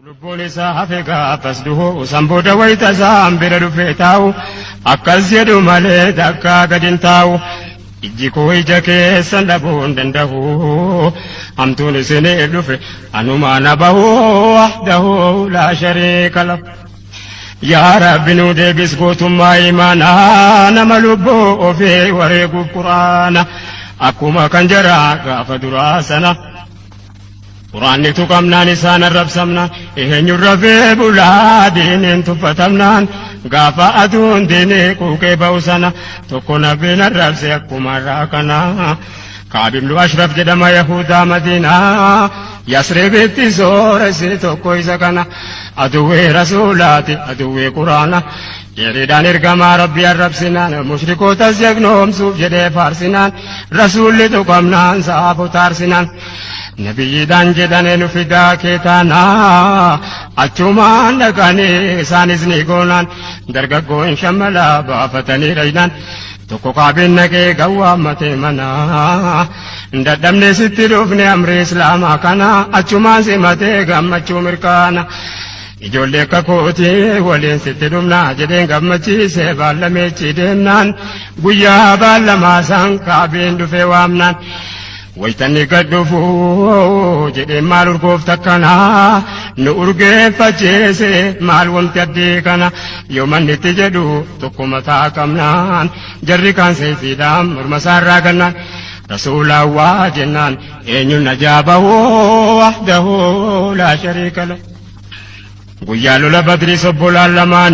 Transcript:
Lubbuun isaa hafe gaafas duhu san booda wayita isaan bira dhufee taa'u akkas jedhu malee takkaa gad hin taa'u. Ijji koo ija keessan dhabuu hin danda'u hamtuun isinii dhufe anumaa na bahu wahdahu laa shariika lahu. Yaa Rabbi nu deebis gootummaa imaanaa nama lubbuu ofii wareeguuf quraana akkuma kan jaraa gaafa duraa sana. Quraanni tuqamnaan isaan arrabsamnaan eenyuun rafee bulaa diiniin tuffatamnaan gaafa aduun diinii quuqee ba'u sana tokko nabiin arrabse akkuma irraa kana. Kaab ibnu Ashraf jedhama Yahudaa Madiinaa Yasribitti sooressi tokko isa kana aduwwee rasuulaati aduwwee quraana Jeeriidhaan ergamaa rabbii arrabsinaan mushrikootas jagnoomsuuf jedhee faarsinaan rasuulli tuqamnaan saafota aarsinaan nabiyyiidhaan jedhane nu fidaa kee taanaa achumaan dhaqanii isaanis ni goonaan dargaggoon shammalaa baafatanii dhaynaan tokko kaabiin naqee gawwaammatee mana dadhabnee sitti dhufne amri islaamaa kana achumaan simatee gammachuu mirkaana. Ijoollee akka kootii waliin sitti dhumna jedheen gammachiise baallameechi deemnaan guyyaa baallamaa san kaabiin dhufee waamnaan. Waytanni gad dhufu jedheen maal urgoofta akkanaa nu urgeeffachiise maal wanti addii kana yoo manni itti jedhu tokko mataa qabnaan jarri kaan seefiidhaan morma isaarraa gannaan rasuulawwaa jennaan eenyuun najaa bahuu wahdahu laa shariika lahu. Guyyaa lola badriis obbolaan lamaan.